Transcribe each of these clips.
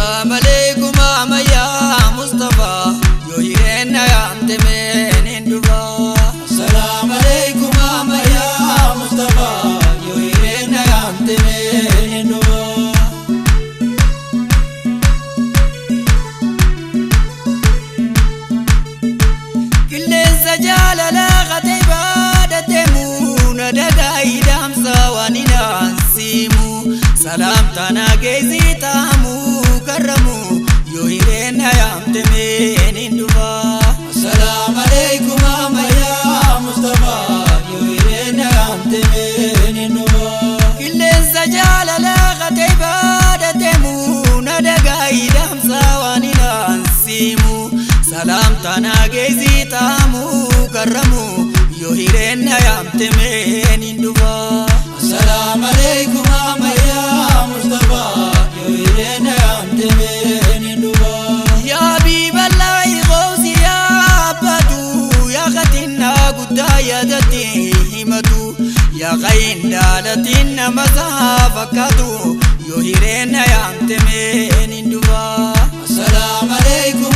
Assalamu alaikum ya Mustafa yoo hireen yaamte meen hin dhufa. Assalamu alaikum ya Mustafa yoo hireen yaamte meen hin dhufa. Qilleensa jaalalaa qatee baadhateemu na dagaa hidhaamsa waan hinaan siimu salaamtaa geessii taamu karramu yoo hireen yaamte meen hin dhufa. Assalamu alaikum ya Mustafa yoo hireen yaamte meen hin dhufa. Qilleensa jaalalaa qatee baadhateemu na dagaa hidhaamsa waan hinaan siimu salaamtaa geessii taamu karramu yoo hireen yaamte meen hin dhufa. Assalamu alaikum ya Mustafa yoo hireen yaamte meen hin dhufa. Yaa Habiiballahi qoosi yaabbatu yaa qaxinnaa guddaa yaadatti himatu yaa qayin daalatiin nama isaa fakkaatu yoo hireen yaamte meen hin dhufa. Assalamu alaikum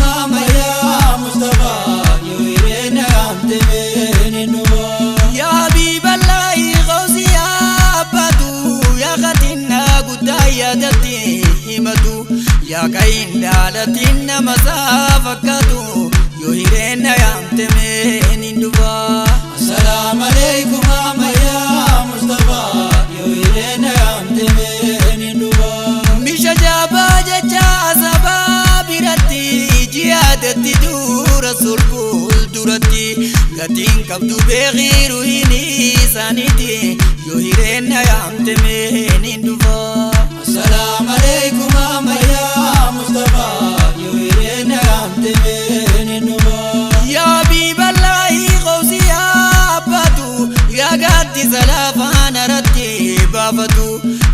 ya Mustafa yoo hireen yaamte meen hin dhufa. Yaa Habiiballahi qoosi yaabbatu yaa qaxinnaa guddaa yaadatti himatu yaa qayin daalatiin nama isaa fakkaatu yoo hireen yaamte meen hin dhufa. Assalamu alaikum ya Mustafa yoo hireen yaamte meen hin dhufa. Misha jabaa jecha asabaa biratti jihaadatti dura sulful duratti gatiin qabdu beekiiru hin isaaniiti yoo hireen yaamte meen hin dhufa. Assalamu alaikum ya Mustafa yoo hireen yaamte meen hin dhufa. Yaa Habiiballahi qoosi yaabbatu yaa gaaddisa lafaan aratti baafatu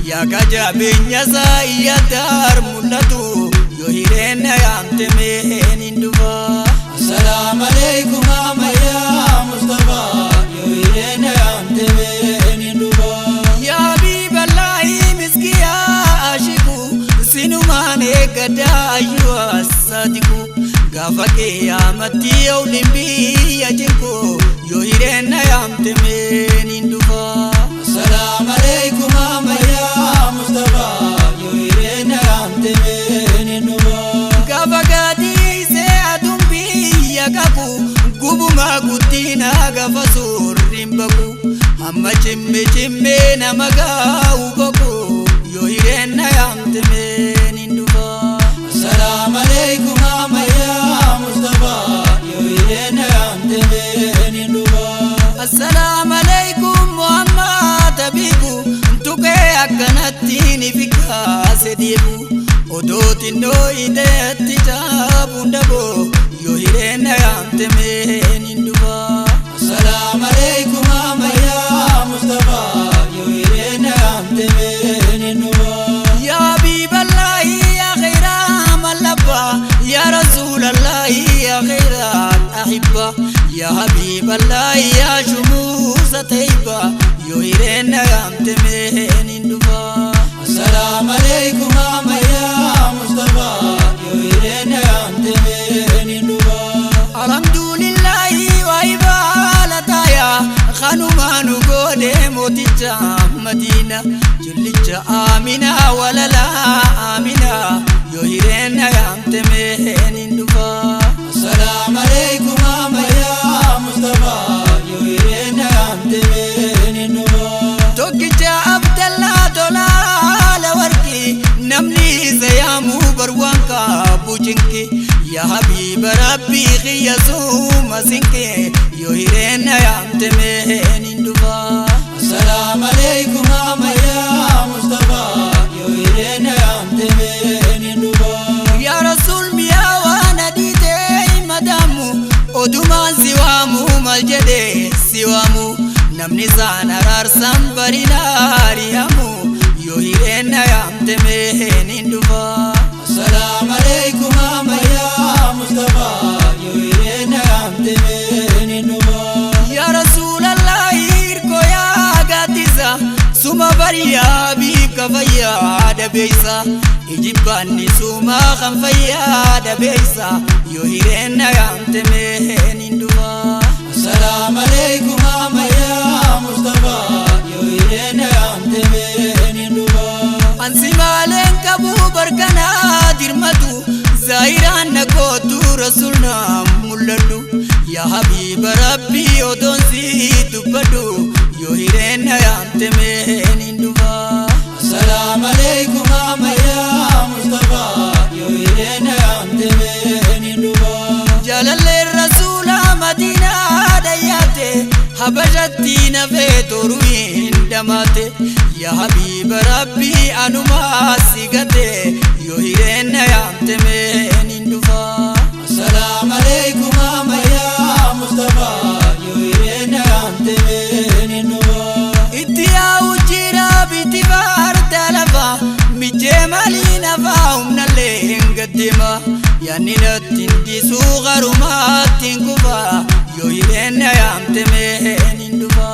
yaa kajabeenya isaa iyyataar mul'atu yoo hireen yaamte meen hin dhufa. Assalamu alaikum ya Mustafa yoo hireen yaamte meen hin dhufa. Yaa Habiiballahi miskiyaa ashiku sinumaan eeggadaa ayyuu asadiku gaafa qiyyaamatti ooliin biyya jinku yoo hireen yaamte meen hin dhufa. Assalamu alaikum ya Mustafa yoo hireen yaamte meen hin dhufa. Gaafa gaadiisee aduun biyya qabu gubumaa guddina gaafa suurriin baqu hamma cimme cimmee nama gaa'u boqu yoo hireen yaamte meen hin dhufa. Assalamu alaikum ya Mustafa yoo hireen yaamte meen hin dhufa. Assalaamu alaikum Muhammad Habibu tuqee akkanatti ni fikkaase deebu odoo xinnoo ideetti caabuun daboo yoo hireen yaamte meen hin dhufa. Assalamu alaikum ya Mustafa yoo hireen yaamte meen hin dhufa. Yaa Habiiballahi yaa khayra mallabba yaa Rasuulallahi yaa khayra ahibba yaa Habiiballahi yaa shumuusa tayyiba yoo hireen yaamte meen hin dhufa. Assalamu alaikum ya Mustafa yoo hireen yaamte meen hin dhufa. Alhamdulillahi waa ibaalataaya kanumaanu goone mooticha Madiina jillicha Amina walalaa Amina yoo hireen yaamte meen hin dhufa. Assalamu alaikum ya Mustafa yoo hireen yaamte meen hin dhufa. Tokkicha Abdallaa tolaala warqi namni isa yaamuu barwaan qabu cinqi yaa Habiiba Rabbii kiyya suuma sinqi yoo hireen yaamte meen hin dhufa. Assalamu alaikum ya Mustafa yoo hireen yaamte meen hin dhufa. Yaa Rasuul miyaa waan adii ta'e madaamu odumaan si waamu maal jedhee si waamu namni isaan araarsan barina ari'amu yoo hireen yaamte meen hin dhufa. Assalamu alaikum ya Mustafa yoo hireen yaamte meen hin dhufa. Yaa Rasuulallahi hirkoo yaa gaaddisa Suma bariyaa biif ka fayyaa dabeessa Ijibbaanni suma kan fayyaa dabeessa Yoo hireen na yaamte meen hin dhufa Assalamu alaikum ya Mustafa Yoo hireen na yaamte meen hin dhufa Ansi maaleen qabu barkanaa dirmatu Zaahiraan na kootu rasuulna mul'adhu Yaa habiiba rabbii otoon si dubbadhu Yoo hireen na yaamte meen hin dhufa Assalamu alaikum ya Mustafa Yoo hireen na yaamte meen hin dhufa Jaalalleen rasuula madiinaa dhayyaate Habashatti nafee toruu hin dhamaate Yaa habiiba rabbii anumaa si gate Yoo hireen na yaamte meen hin dhufa Assalamu alaikum ya Mustafa Yoo hireen na yaamte meen hin dhufa Itti yaa'u jira biti baarta lafa Mijjee maalii nafaa humnallee hin gaddeema Yaanni natti hin dhiisuu garumaatti hin kufa Yoo hireen na yaamte meen hin dhufa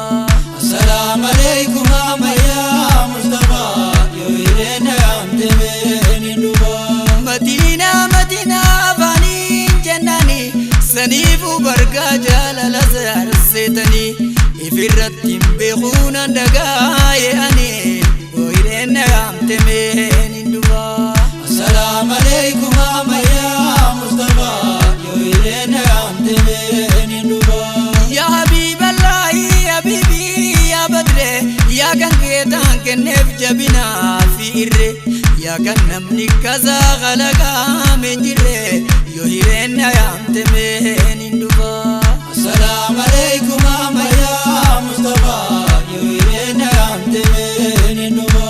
Assalamu alaikum ya Mustafa Yoo hireen na yaamte meen hin dhufa Madiinaa madiinaa afaaniin jennaani Saniifuu bargaa jaalala saarseetanii Ifirratti hin beekuun handagaa ye'anii Yoo hireen na yaamte meen hin dhufa Assalamu alaikum ya Mustafa Yoo hireen na yaamte meen hin dhufa Yaa Habiiballaahi Habiibii yaa Badre yaa kan keetaan kenneef jabinaa fi irre yaa kan namni kasaa kalaqaa meen jirre yoo hireen na yaamte meen hin dhufa. Assalamu alaikum ya Mustafa Yoo hireen na yaamte meen hin dhufa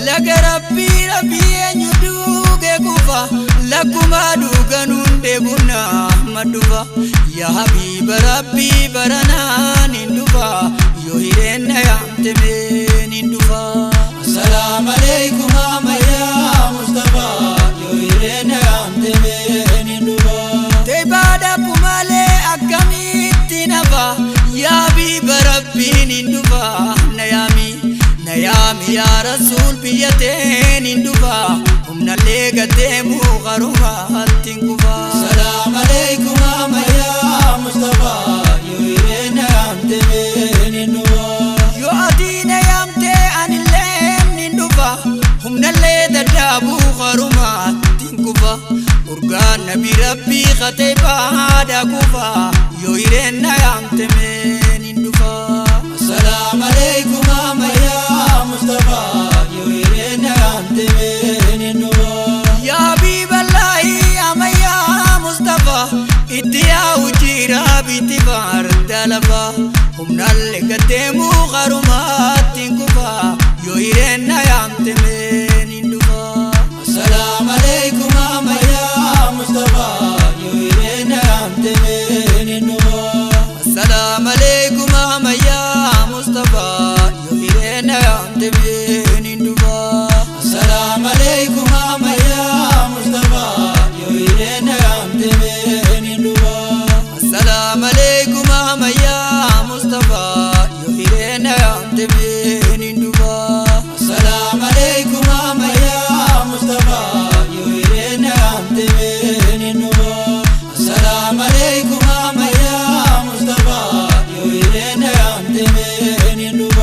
Laga rabbii rabbii eenyu duugee kufa lakkuma dhuganuun deebuna maddufa yaa habiiba rabbii baranaan hin dhufa yoo hireen na yaamte meen hin dhufa. Assalamu alaikum ya Mustafa Yoo hireen na yaamte meen hin dhufa Teebaadha malee akkamitti nafa yaa habiiba rabbiin hin dhufa na yaami na yaami yaa rasuul biyya teen hin dhufa humnallee gateemuu qarumaatti hin kufa. Assalamu alaikum ya Mustafa Yoo hireen na yaamte meen hin dhufa Yoo ati na yaamte anilleen hin dhufa humnallee daddaabuu qarumaatti hin kufa urgaan nabi rabbii katee baadha kufa yoo hireen na yaamte meen hin dhufa. Assalamu alaikum ya Mustafa Yoo hireen na yaamte meen hin dhufa Yaa Habiiballaahi ammayyaa Mustafa itti yaa'u jira biti baarda lafa humnallee gateemuu qarumaatti hin kufa yoo hireen na yaamte meen hin dhufa. Assalamu alaikum ya Mustafa Yoo hireen na yaamte meen hin dhufa Assalamu alaikum ammayyaa Mustafa yoo hireen na yaamte meen hin dhufa. Assalamu alaikum ya Mustafa Yoo hireen na yaamte meen hin dhufa Assalamu alaikum ammayyaa Mustafa yoo hireen na yaamte meen hin dhufa. Assalamu alaikum ya Mustafa Yoo hireen na yaamte meen hin dhufa Assalamu alaikum ya Mustafa Yoo hireen na yaamte meen hin dhufa.